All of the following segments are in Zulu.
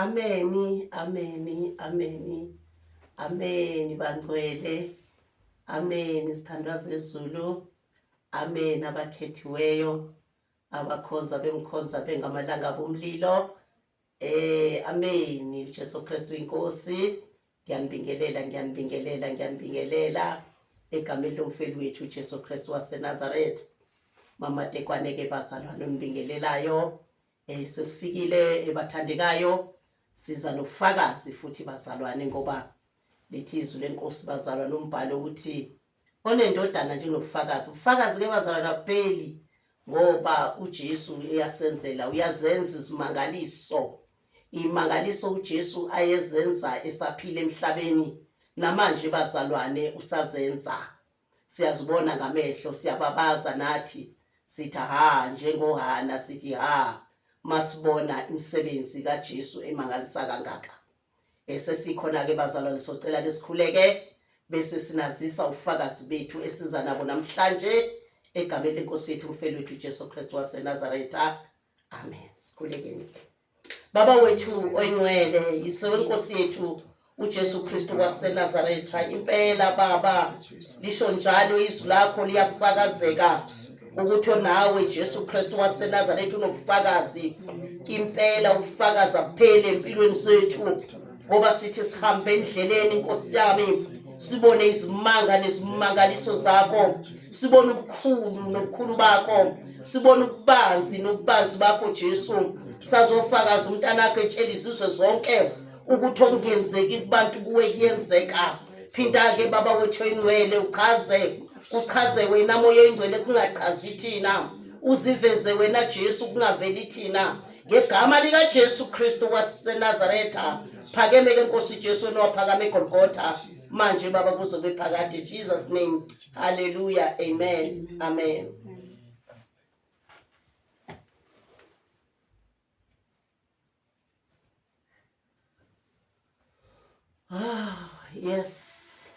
Ameni, ameni, ameni, ameni bangcwele, ameni zithandwa zezulu, ameni abakhethiweyo, abakhonza bemkhonza bengamalanga bomlilo. Ameni, uJesu Kristu inkosi. Ngiyanibingelela, ngiyanibingelela, ngiyanibingelela egameni lomfeli wethu uJesu Kristu waseNazaretha. Mama Tekwane ke bazalwane onibingelelayo. Sesifikile ebathandekayo siza nofakazi futhi bazalwane ngoba lithi izwi lenkosi bazalwane umbhalo ukuthi onendodana nje unobufakazi. Ubufakazi ke bazalwane abupheli ngoba uJesu uyasenzela uyazenza izimangaliso. Imangaliso uJesu ayezenza esaphila emhlabeni namanje bazalwane usazenza. Siyazibona ngamehlo siyababaza nathi sithi ha njengoHana sithi ha masibona imisebenzi kaJesu emangalisa kangaka. Sesikhona ke bazalwane socela ke sikhuleke bese sinazisa ufakazi bethu esiza nabo namhlanje egameni lenkosi yethu umfeli wethu uJesu Kristu waseNazaretha. Amen. Sikhulekeni ke. Baba wethu oyingcwele, yise wenkosi yethu uJesu Kristu waseNazaretha, impela Baba lisho njalo izwi lakho liyafakazeka ukuthi onawe Jesu Kristu waseNazaretha unobufakazi impela ubufakazi abupheli empilweni zethu ngoba sithi sihambe endleleni Nkosi yami sibone izimanga nezimangaliso zakho sibone ubukhulu nobukhulu bakho sibone ububanzi nobubanzi bakho Jesu sazofakaza umntanakho etshela izizwe zonke ukuthi okungenzeki kubantu kuwe kuyenzeka phinda-ke baba wethu oyingcwele uchaze uchaze wena moya oyingcwele kungachazi thina uziveze wena Jesu kungaveli thina ngegama likaJesu Kristu waseNazaretha phakeme ke Nkosi Jesu onowaphakama eGolgotha manje baba kuzobe phakade Jesus name hallelujah amen amen. Ah, yes.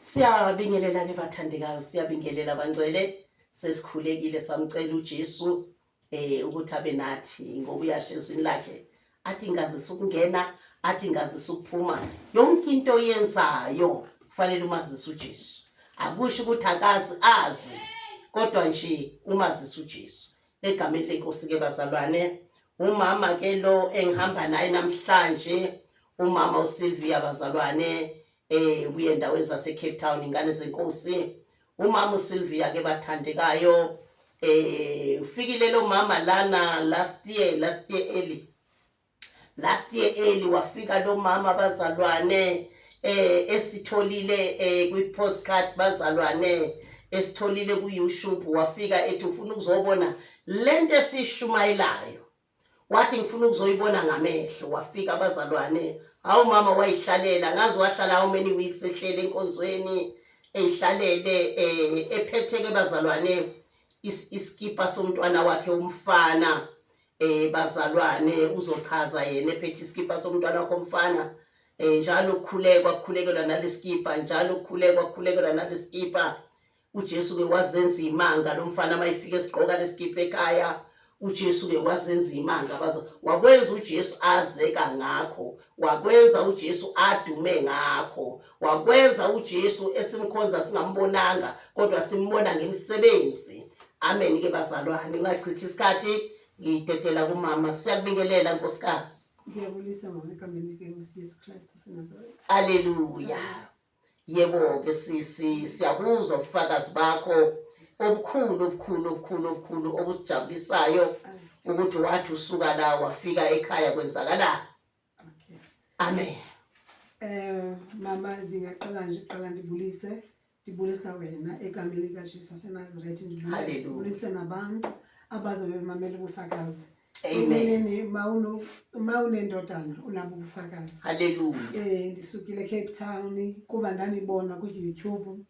Siyabingelela ke bathandekayo, siyabingelela bangcwele. Sesikhulekile samcela uJesu ukuthi abe nathi ngoba uyasho ezwini lakhe athi ngazisa ukungena, athi ngazisa ukuphuma. Yonke into oyenzayo kufanele umazise uJesu. Akusho ukuthi akazi azi kodwa nje umazise uJesu. Egameni lenkosi ke bazalwane, umama ke lo engihamba naye namhlanje, umama uSylvia bazalwane, uye endaweni zase Cape Town ingane zenkosi. Umama uSylvia ke bathandekayo, ufikile lo mama lana last year, last year early. Last year early wafika lo mama bazalwane, esitholile kwi postcard bazalwane, esitholile ku YouTube, wafika ethi ufuna ukuzobona lento esishumayelayo. Wathi ngifuna ukuzoyibona ngamehlo. Wafika bazalwane, hawu mama wayihlalela, ngazi wahlala how many weeks ehlele enkonzweni, eyihlalele ephetheke bazalwane iskipa somntwana wakhe umfana. Bazalwane uzochaza yena ephethe iskipa somntwana wakhe umfana. Njalo ukukhulekwa kukhulekelwa naleskipa, njalo ukukhulekwa kukhulekelwa naleskipa. uJesu ke wazenza imanga lo mfana mayifika esigqoka leskipa ekhaya. uJesu ke wazenza imanga baza wakwenza uJesu azeka ngakho, wakwenza uJesu adume ngakho, wakwenza uJesu esimkhonza singambonanga kodwa simbona ngemisebenzi. Amen ke bazalwane, ungachithi isikhathi ngidedela kumama. Siyakubingelela nkosikazi. Ngiyabulisa mama egameni likaNkosi Yesu Kristu waseNazaretha. Haleluya. Yebo ke sisi, siyakuzwa ubufakazi bakho obukhulu obukhulu obukhulu obukhulu obusijabulisayo ukuthi wathi usuka la wafika ekhaya kwenzakalani. Okay. Amen. Mama ndingaqala nje qala ndibulise, ndibulisa wena egameni likaJesu waseNazaretha, Hallelujah. ndibulise nabantu abazobe bemamela ubufakazi. Amen. Eneneni mawunendodana unabo ubufakazi. Hallelujah. Ndisukile eCape Town kuba ndanibona ku YouTube,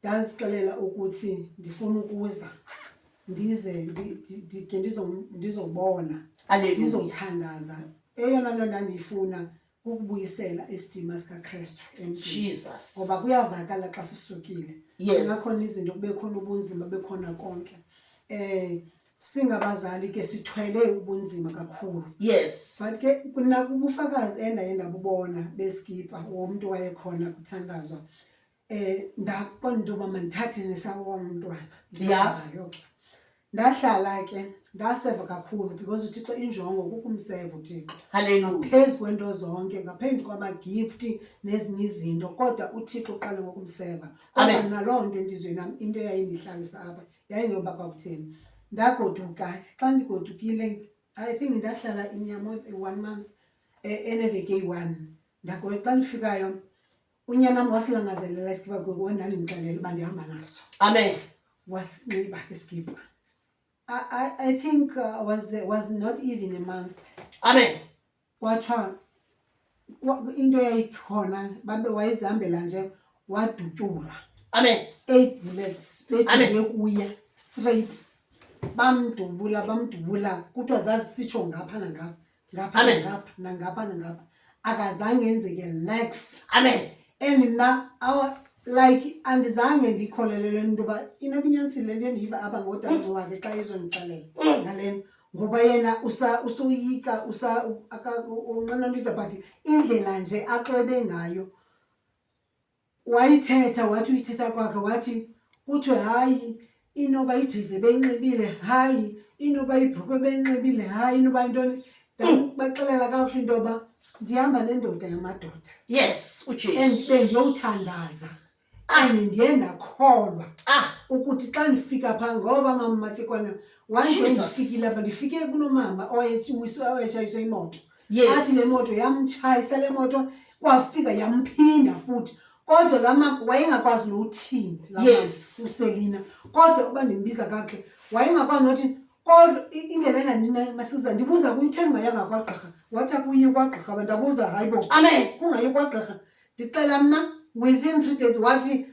ndazixelela ukuthi ndifuna ukuza ndize ke ndizobona, Hallelujah. ndizothandaza. Eyona nto ndandiyifuna kukubuyisela isidima sikaKristu emntwini. Jesus. Ngoba kuyavakala xa sisukile. Yes. Singakhona izinto, kube khona ubunzima, kube khona konke. Singabazali ke sithwele ubunzima kakhulu. Yes. But ke kunakubufakazi endaye ndabubona beskipa womntu wayekhona kuthandazwa. Ndaqonda into yoba mandithathe nesawam umntwana. Yeah. Ndizayo ke. Ndahlala ke ndaseva kakhulu because uThixo injongo kukumseva uThixo. Hallelujah. Ngaphezu kwento zonke, ngaphezu kwamagifti nezinye izinto, kodwa uThixo uqale ngokumseva. Kodwa Amen. naloo nto entliziyweni yam, into eyayindihlalisa apha yayingoba kwakutheni. Ndagoduka, xa ndigodukile, I think ndahlala inyama 1 month, eneveki eyi-1. Ndagoduka, xa ndifikayo unyana wam wasilangazelela iskipa ngoku ndandimxelela uba ndihamba naso. Amen. Wasinxiba ke iskipa. I think was not even a month. Amen. Kwathiwa into eyayikhona babe wayezihambela nje wadutyulwa. Amen. 8 bullets Amen. bejike kuye straight. Bamdubula, bamdubula kuthiwa zazisitsho ngapha nangapha, ngapha Amen. nangapha, nangapha nangapha. Akazange enzeke next. Amen. And mna like andizange ndikholele le nto uba inokunyanisile le nto endiyiva apha ngodanci wakhe xa ezondixelela ngale nto. Ngoba yena usoyika, unqena into, but indlela nje axwebe ngayo wayithetha, wathi uyithetha kwakhe wathi kuthiwe hayi inoba ijizi beyinxibile, hayi inoba ibhrukhwe beyinxibile, hayi inoba intoni. Ndabaxelela kakuhle into yoba ndihamba nendoda yamadoda. Yes, uJesu. And bendiyothandaza. And ndiye ndakholwa Ah. ukuthi xa ndifika phaa, ngoba mama Matekwane, one day Jesus. ndifikile apha, ndifike kunomama owayetshayiswe imoto. Yes. Athi le moto yamtshayisa le moto, kwafika yamphinda futhi. Kodwa laa mama wayengakwazi nothini, laa mama Yes. uSelina. Kodwa uba ndimbiza kakuhle, wayengakwazi nothi, kodwa indlela endandinayo masiza, ndibuza kuye utheni ungayanga kwagqirha? Wathi akuyi kwagqirha, ndabuza hayi bo. Amen. Kungayi kwagqirha. Ndixela mna within 3 days wathi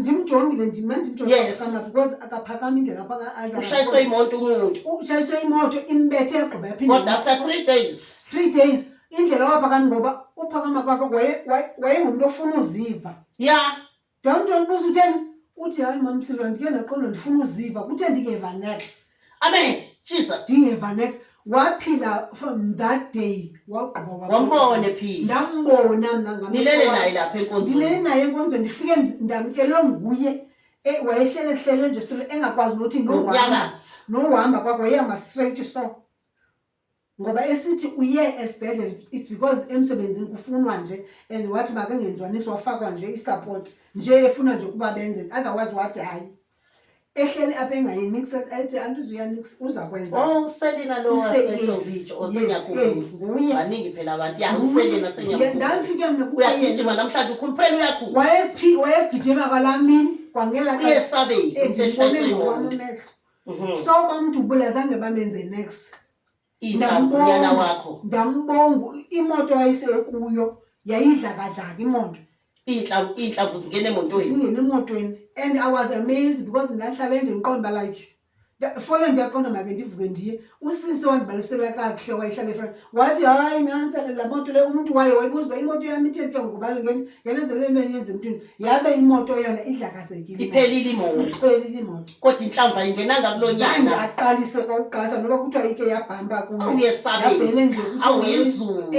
ndimjongile, ndime ndimjongile Yes. akaphakama because akaphakami indlela apha aza Ushayiswe ngakhona. imoto umuntu. Ushayiswe imoto imbethe yagqiba yaphinda. Kodwa after 3 days. 3 days indlela waphakama ngoba uphakama kwakhe wayengumntu ofuna uziva. Yeah. Ndamntu ndibuza utheni? Uthi hayi mamsilwa ndike ndaqonda ndifuna uziva. Kuthe ndingeva next. Amen. Jesus. Ndingeva next. Waphila from that day wagqiba waphila. Wambona ephila. Ndambona mna ngamehlo Nilele wam. naye lapha enkonzweni. Ndilele naye enkonzweni, ndifike ndamkelwe nguye. Wayehlele hlele nje esitulo engakwazi nothi nohamba. Nokunyakaza. Nohamba kwakhe wayehamba straight so. Ngoba esithi uye esibhedlele it's because emsebenzini kufunwa nje and wathi makengenziwa nisi wafakwa nje i-support nje efuna nje ukuba benze, otherwise wathi hayi. Ehleli apha engayi nix, ethi andizuya nix, uza kwenza. Oh, uSelina lo Yes, waseTobitshi, osenyakhulu. yes, nguye. Baningi phela abantu. Ya, Nguye. uSelina senyakhulu. Ye, ndandifike mna kuye. Uyagijima namhlanje, ukhuluphele uyakhula. Wayegijima kwalaa mini, kwangela xesha. Uyesabela, into Ndibone eshayiswe ngowam imoto. amehlo. So bamdubula zange bamenze nex. Inhlamvu unyana wakho. Ndambonga, imoto ayisekuyo yayidlakadlaka imoto. Inhlamvu zingena emotweni. Zingena emotweni. And I was amazed because ndahlala ndimqonda uba like fole ndiyaqonda make ndivuke ndiye. Usisi wandibalisela kakuhle wayehlala eFrance. Wathi hayi nantsi laa moto le, umntu waye wayibuza uba imoto yam itheni ke ngoku, ngenenzele le nto yenze emntwini. Yabe imoto yona idlakazekile. Iphelile imoto. Iphelile imoto. Kodwa inhlamvu ayingenanga kuloo Zange nyana. aqalise kwa ukuqalisa noba kuthiwa ike yabhampa kuyo. Awuyesabela. Yavele nje kuthiwa Awuyizulu.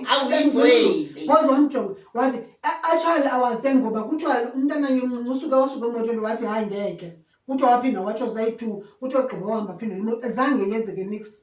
Awuyingcwele. Kodwa wamjonga wathi, actually I was then ngoba kuthiwa umntana omncinci usuke wasuka emotweni wathi hayi ngeke. Kuthiwa waphinda watsho zayi-2, kuthiwa ugqiba wahamba phinda imoto, zange yenzeke nix.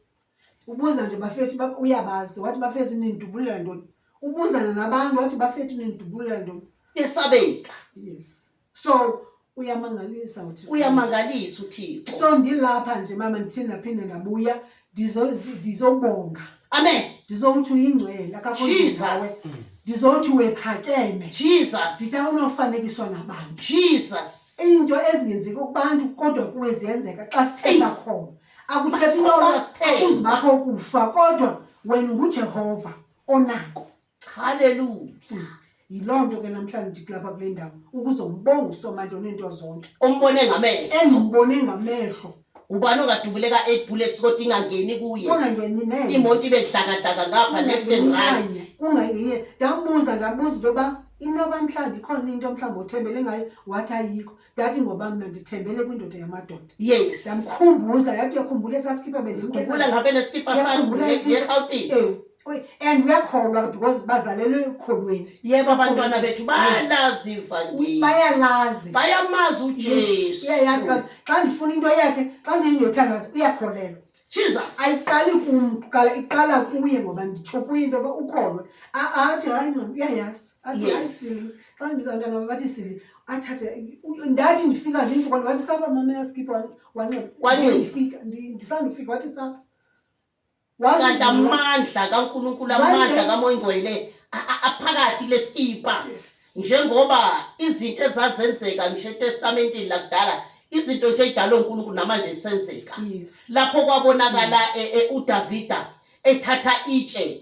Ubuza nje bafethu, uyabazi, wathi bafethu nindidubulela ntoni? Ubuzana nabantu wathi bafethu nindidubulela ntoni? Yesabeka. Yes. So uyamangalisa uThixo. Uyamangalisa uThixo. So ndilapha nje mama, ndithini ndaphinde ndabuya, ndizobonga. Amen. Ndizowuthi uyingcwele, akakho njengawe. Jesus. Ndizowuthi wephakeme. Jesus. Ndithi awunofanekiswa nabantu. Jesus. Into ezingenzeki kubantu kodwa kuwe ziyenzeka xa sithe Eyi. sakhona. Akuthethi Masibonga noba sithemba. akuzibakho ukufa kodwa wena unguJehova onako. Hallelujah. Yiloo nto ke namhlanje ndithi kulapha kule ndawo ukuzombonga uSomandla oneento zonke. Umbone ngamehlo. Endimbone ngamehlo. Ubani ongadubuleka 8 bullets kodwa ingangeni kuye? Kungangeni nene. Imoto ibe dlakadlaka ngapha left and right. Kungangeni. Ndambuza ndabuza into yoba inoba mhlawumbi ikhona into mhlawumbi othembele ngayo wathi ayikho. Ndathi ngoba mna ndithembele kwindoda yamadoda. Yes. Ndamkhumbuza yathi uyakhumbula esasikipha bendimkela. Khumbula ngabe nesikipa sakho ngeRhawutini. Ewe. And uyakholwa because bazalelwe ekukholweni. Yebo abantwana bethu bayalazi ivangeli. Bayalazi. Bayamazi uJesu. Uyayazi ka xa ndifuna into yakhe xa ndithi ndiyothandaza uyakholelwa. Jesus. Ayiqali kum kuqala iqala kuye ngoba nditsho kuye into yoba ukholwe. Athi hayi mama uyayazi. Athi hayi sili. Xa ndibiza abantwana bathi sili athathe ndathi ndifika nje intsukwana wathi sapha mama yaskipha wanxiba. Wanxiba. Ndifika ndisandufika wathi sapha. Kanti amandla kaNkulunkulu amandla kaMoya Ongcwele aphakathi kulesikipa. Njengoba izinto ezazenzeka ngisho eTestamentini lakudala izinto nje idalwe uNkulunkulu namanje zisenzeka. Lapho kwabonakala e, e, uDavida ethatha itshe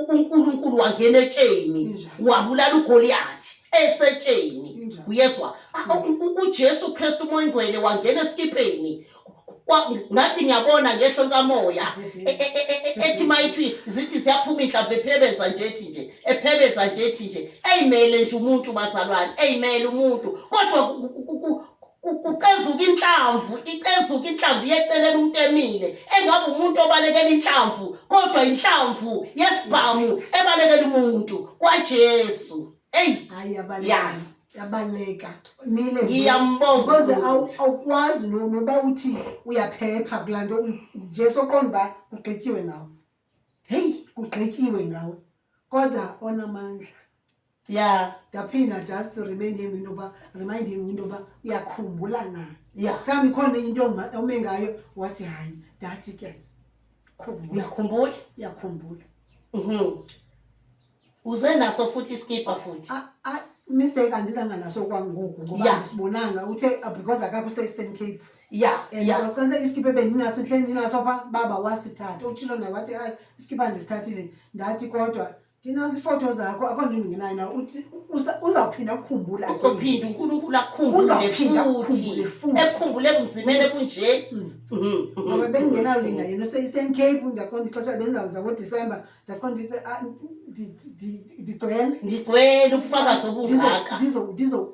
uNkulunkulu wangena etsheni wabulala uGoliath esetsheni. Uyezwa? uJesu Kristu uMoya Ongcwele wangena esikipeni ngathi ngiyabona ngehlo likamoya e, e, e, ethi mayithi zithi ziyaphuma inhlamvu ephebeza nje ethi nje ephebeza nje ethi nje eyimele nje umuntu bazalwane eyimele umuntu kodwa kucezuka inhlamvu icezuka inhlamvu yeceleni umuntu emile engabe umuntu obalekela inhlamvu kodwa inhlamvu yesibhamu ebalekela umuntu kwaJesu. Eyi hayi yabaleka yabaleka mile ngiyambonga because awukwazi noba uthi uyaphepha kulaa nto nje soqonda uba kugqityiwe ngawe heyi kugqityiwe ngawe kodwa onamandla ya ndaphinda just to remind him into yoba remind him into yoba uyakhumbula na ya mhlawumbi ikhona into ome ngayo wathi hayi ndathi ke khumbula uyakhumbula uyakhumbula Uze naso futhi iskipa futhi. Mistake andizanga naso kwangoku ngoba andisibonanga uthe ah, because akakho use-Eastern Cape. Yeah, And wacenza iskipa ebendinaso enhleni ndinaso pha baba wasithatha utshilo naye wathi hayi iskipa ndisithathile ndathi kodwa ndinazo iifoto zakho akho nto ndingenayo na uthi uzawuphinda akukhumbule again. Uzophinda uNkulunkulu akukhumbule Uzawuphinda futhi. akukhumbule futhi. Ekukhumbule ebunzimeni ebunje. Ngoba bendingenayo linda yena use-Eastern Cape ndaqonda ixesha bendizawuza ngoDisemba ndaqonda ah, ndigcwele Ngigcwele ubufakazi obungaka.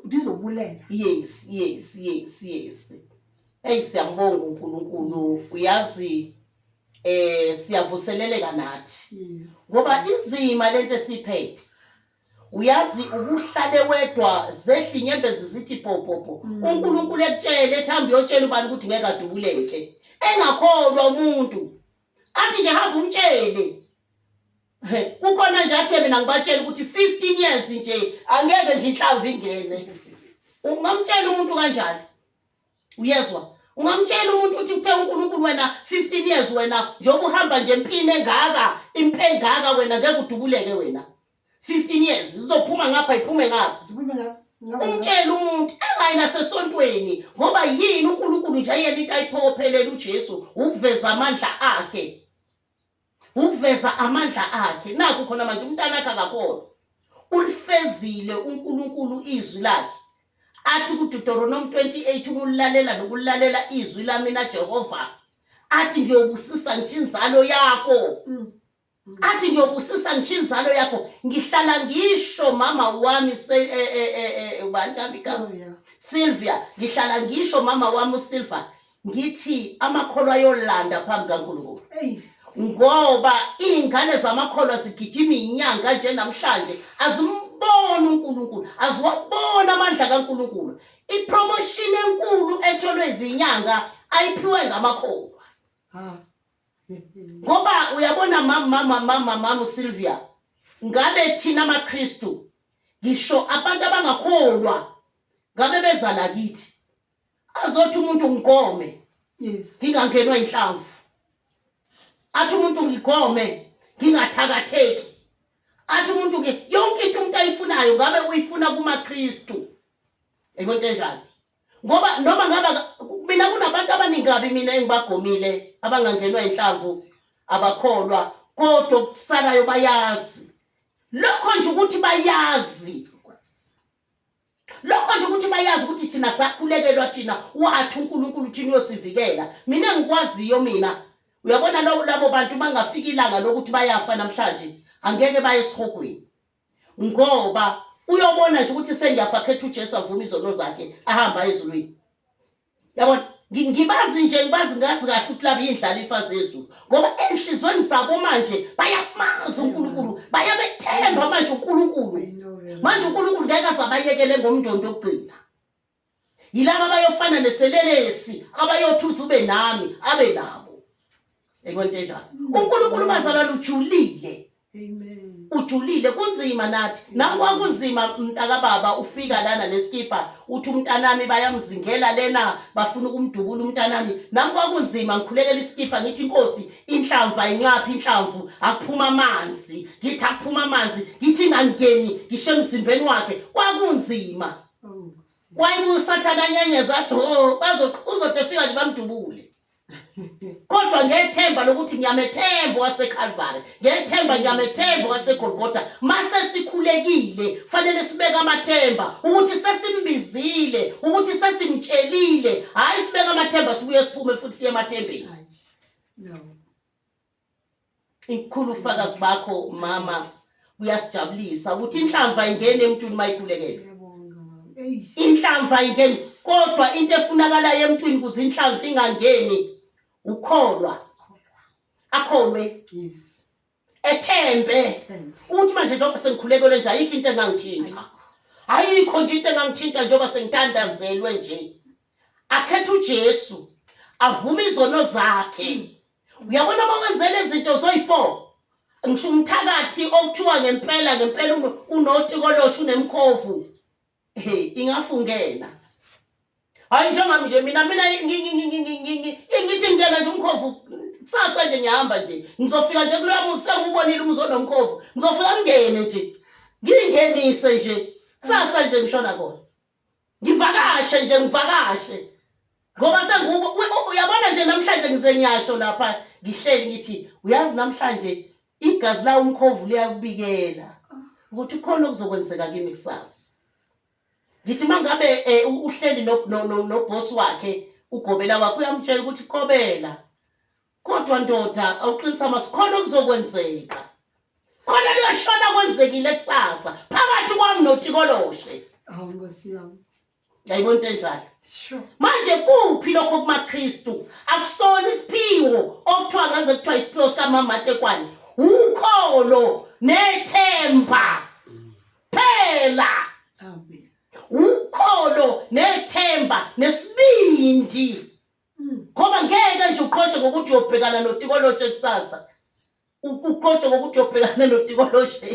Ndizobulela. Yes, yes, yes, yes. Eyi siyambonga uNkulunkulu. Uyazi eh siyavuseleleka nathi. Yes. Ngoba inzima lento esiphethe. Uyazi ukuhlale wedwa zehla inyembezi zithi popopo. uNkulunkulu ekutshele ethi hamba uyotshela ubani ukuthi ngeke adubuleke. Engakholwa umuntu. Athi nje hamba umtshele. Kukhona nje athe mina ngibatshela ukuthi 15 years nje angeke nje inhlamvu ingene. Ungamtshela umuntu kanjani? Uyezwa? Ungamtshela umuntu ukuthi uthe uNkulunkulu wena 15 years wena njengoba uhamba nje empini engaka, impi engaka wena ngeke udubuleke wena. 15 years izophuma ngapha iphume ngapha. Ziphume ngapha. Umtshela umuntu engayi nasesontweni ngoba yini uNkulunkulu nje yena into ayiphokophelela uJesu ukuveza amandla akhe. Ukuveza amandla akhe. Nakho khona manje umntana akhe akakholwa. Ulifezile uNkulunkulu izwi lakhe. Athi kuDeuteronomy 28 uma ulilalela nokulalela izwi lami na Jehova athi ngiyobusisa ngisho inzalo yakho. Athi ngiyobusisa ngisho inzalo yakho. Ngihlala ngisho mama wami se eh, eh, eh, ubani kambi igama? Sylvia. Sylvia, ngihlala ngisho mama wami uSylvia ngithi amakholwa ayolanda phambi kaNkulunkulu. Eyi. Ngoba iy'ngane zamakholwa zigijima inyanga nje namhlanje azimboni uNkulunkulu, aziwaboni amandla kaNkulunkulu. Ipromotion enkulu etholwe izinyanga ayiphiwe ngamakholwa. Ha. Ngoba uyabona mama mama mama mama Sylvia, ngabe thina amaKristu ngisho abantu abangakholwa ngabe beza la kithi azothi umuntu ngigome Yes. ngingangenwa inhlamvu athi umuntu ngigome ngingathakatheki athi umuntu ngi yonke into umuntu ayifunayo ngabe uyifuna kumaKristu yayibona into enjani ngoba noma ngaba mina kunabantu abaningi kabi mina engibagomile abangangenwa inhlamvu abakholwa kodwa okusalayo bayazi lokho nje ukuthi bayazi Lokho nje ukuthi bayazi ukuthi thina sakhulekelwa thina wathi uNkulunkulu thina uyosivikela. Mina engikwaziyo mina uyabona labo bantu bangafika ilanga lokuthi bayafa namhlanje angeke baye esihogweni. Ngoba uyobona nje ukuthi sengiyafa khetha uJesu avume izono zakhe ahamba ezulwini. Yabona ngibazi nje ngibazi ngazi kahle ukuthi laba indlalifa zezulu ngoba enhlizweni zabo manje bayamazi uNkulunkulu bayamethemba manje uNkulunkulu manje uNkulunkulu ngeke azabayekele ngomndondo okugcina yilaba abayofana neselelesi abayothuza ube nami abe nabo Ekwento enjalo. uNkulunkulu bazalwane ujulile. Amen. Ujulile kunzima nathi. Nami kwakunzima mntakababa ufika lana neskipa uthi umntanami bayamzingela lena bafuna ukumdubula umntanami. Nami kwakunzima ngikhulekela iskipa ngithi inkosi inhlamvu ayinxaphi inhlamvu akuphuma amanzi. Ngithi akuphuma amanzi ngithi ingangeni ngisho emzimbeni wakhe. Kwakunzima. Oh, Nkosi. Wayebuya uSathane anyenyeza athi ho bazo uzothi efika nje bamdubule. kodwa ngethemba lokuthi ngiyamethemba waseCalvary ngethemba ngiyamethemba waseGolgotha mase sikhulekile fanele sibeke amathemba ukuthi sesimbizile ukuthi sesimtshelile hayi sibeke amathemba sibuye siphume futhi siye emathembeni no Ikhulu ufakazi bakho mama kuyasijabulisa ukuthi inhlamvu ayingeni emntwini mayikhulekelwe. Inhlamvu ayingeni kodwa into efunakalayo emntwini ukuze inhlamvu ingangeni ukholwa. Akholwe. Yes. Ethembe. Ukuthi manje njengoba sengikhulekelwe nje ayikho into engangithinta. Ayikho nje into engangithinta njengoba sengithandazelwe nje. Akhethe uJesu avume izono zakhe. Uyabona uma wenzela izinto zoyi-four ngisho umthakathi okuthiwa ngempela ngempela unotikolosha unemkhovu hey ingafungena hayi njengami nje mina mina ngithi ngingena nje umkhovu kusasa nje ngihamba nje ngizofika nje kuloya muzi sengiwubonile umuzi onomkhovu ngizofika ngingene nje ngingenise nje kusasa nje ngishona khona ngivakashe nje ngivakashe ngoba senguko uyabona nje namhlanje ngize ngiyasho lapha ngihleli ngithi uyazi namhlanje igazi la umkhovu liyakubikela ukuthi khona okuzokwenzeka kimi kusasa ngithi mangabe eh, uhleli no no no boss wakhe ugobela wakhe uyamtshela ukuthi qobela Kodwa ndoda awuqinisa amasu khona okuzokwenzeka. Khona kuyoshona kwenzekile kusasa phakathi kwami notikoloshe. Hawu Nkosi yami. Yayibona into enjalo. Sure. Manje kuphi lokho kumaKristu? Akusona isiphiwo okuthiwa ngaze kuthiwa isiphiwo sikamama Tekwane. Ukholo nethemba. Phela. Amen. Ukholo nethemba nesibindi. Ngoba ngeke nje uqhoshe ngokuthi uyobhekana notikolotshe kusasa. Uqhoshe ngokuthi uyobhekana notikolotshe.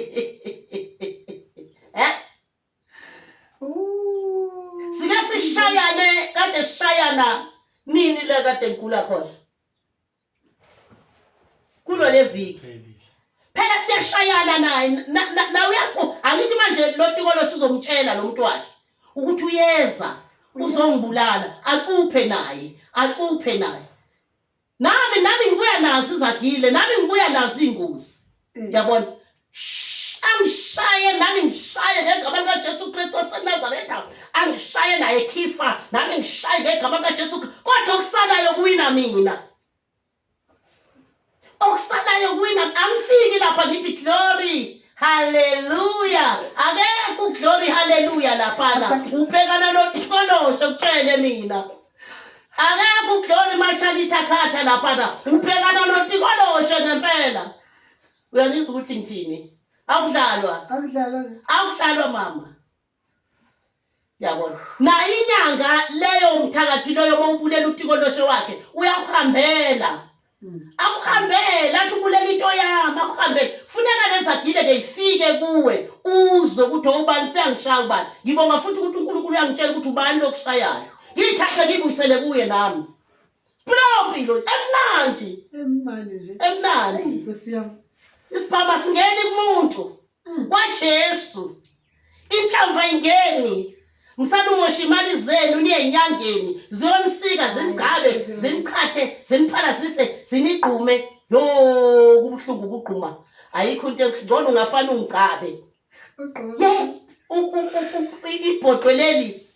Eh? Sike sishayane kade sishayana nini le kade ngigula khona. Kulo le viki. Phela siyashayana naye na uyacu angithi manje lo tikolo sizomtshela lo muntu wakhe ukuthi uyeza uzongibulala acuphe naye acuphe naye nami nami ngibuya nazo izagile nami ngibuya nazo ingozi eh. yabona angishaye nami ngishaye ngegama likaJesu Kristu waseNazaretha angishaye naye khifa nami ngishaye ngegama likaJesu kodwa okusalayo kuwina mina okusalayo kuwina angifiki lapha ngithi glory haleluya akekho glory haleluya laphana ubhekana notikoloshe kutshele mina akekho glory machalitha khatha laphana ubhekana notikoloshe ngempela uyangizwa ukuthi ngithini akudlalwa akudlalwa akudlalwa mama yabona nayo inyanga leyo mthakathi loyo uma ubulela utikoloshe wakhe uyakuhambela akuhambele athi ubulela into yami akuhambele funeka lezagile ke ifike kuwe uzwe ukuthi ubani seyangishaya ubani ngibonga futhi ukuthi uNkulunkulu uyangitshela ukuthi ubani lokushayayo ngiyithathe ngiyibuyisele kuye nami Phila mpilo emnandi. Emnandi nje. Emnandi. Nkosi yami. Isibhama singeni kumuntu. Mm. KwaJesu. Inhlamvu ayingeni. Ngisana umosha imali zenu niye enyangeni ziyonisika zinigcabe zinichathe ziniphalazise zinigqume yo kubuhlungu ukugquma ayikho into ngcono ungafana ungigcabe Ugqume. Ye. Ibhodwe leli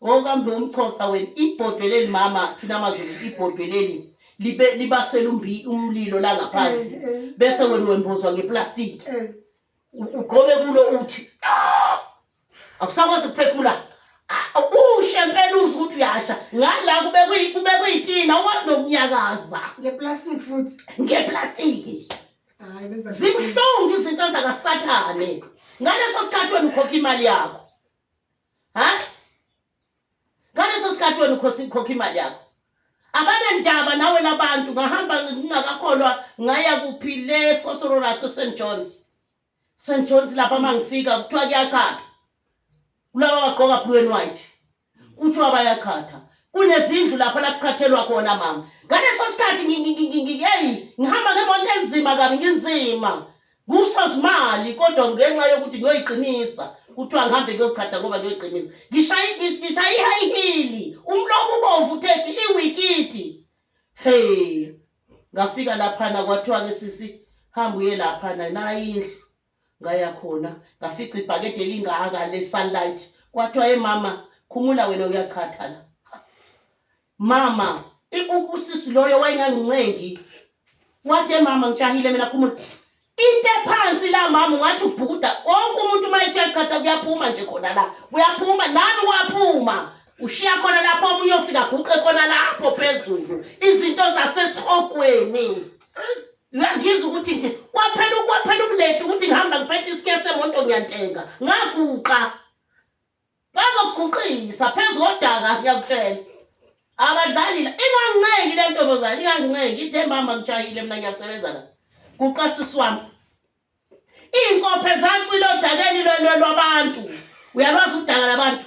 okambe umxhosa wena, ibhodwe leli mama, thina amaZulu, ibhodwe leli libe libasela umlilo la ngaphansi, bese wena wembozwa ngeplastiki, ugqobe kulo, uthi "Ah!" Akusakwazi ukuphefumula. Ah, ushe impela, uzwe ukuthi uyasha ngala, kube kuyitina, ukwazi nokunyakaza. Ngeplastic futhi. Ngeplastiki. Hayi, benza. Zibuhlungu izinto zakasathane. Ngaleso sikhathi wena ukhokha imali yakho, ha, ngaleso sikhathi wena ukhokha imali yakho, abanendaba nawe labantu. Ngahamba ngingakakholwa, ngaya kuphi le Vosloorus, St John's, St John's. Lapha mangifika kuthiwa kuyachatha kulaba bagqoka blue and white, kuthiwa bayachatha, kunezindlu lapha la kuchathelwa khona mama. Ngaleso sikhathi hey, ngihamba ngemonto enzima kabi, nginzima kusozimali, kodwa ngenxa yokuthi ngiyoyiqinisa, kuthiwa ngihambe ngiyochatha ngoba ngiyoyiqinisa. Ngishaya i-high heel, umlomo ubomvu utheki iwikiti. Hey, ngafika laphana, kwathiwa ke, "Sisi, hamba uye laphana, nayi indlu." Ngaya khona, ngafica ibhakede elingaka le sunlight. Kwathiwa, "Hey mama, khumula wena, uyachatha la mama." Usisi loyo wayengangincengi, wathi, "Hey mama, ngijahile mina, khumula." Into ephansi la mama, ungathi ubhukuda wonke umuntu uma ethi uyachatha, kuyaphuma nje khona la, kuyaphuma, nami kwaphuma. Ushiya khona lapho, omunye uyofika guqe khona lapho phezulu. Izinto zasesihogweni. Ngizwa ukuthi nje kwaphela ukuletha ukuthi ngihamba ngiphethe isikeya semonto, ngiyantenga, ngaguqa, bazokuguqisa phezu kodaka, ngiyakutshela. Abadlali la. Ingangincengi le ntombazane, ingangincengi, ithe, "Mama, ngijahile mina, ngiyasebenza la." "Guqa sisi wami." Iy'nkophe zacwila odakeni lwabantu. Uyalwazi udaka labantu,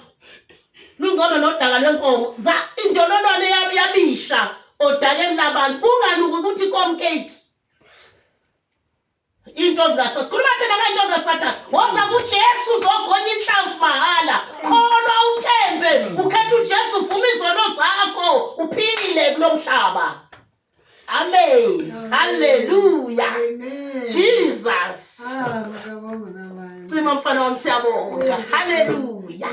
lungcono nodaka lwenkomo. Indololwane yabisha odakeni labantu, kunganuki ukuthi komkeki. Into zikasa, sikhuluma thina ngento zikasathane. Woza kuJesu, uzogonya inhlamvu mahhala. Kholwa, uthembe, ukhetha uJesu, uvuma izono zakho, uphile kulo mhlaba. Amen, haleluya. Amen. Jesus. Ah, makabonga namanje. Cima mfana wami, siyabonga, haleluya.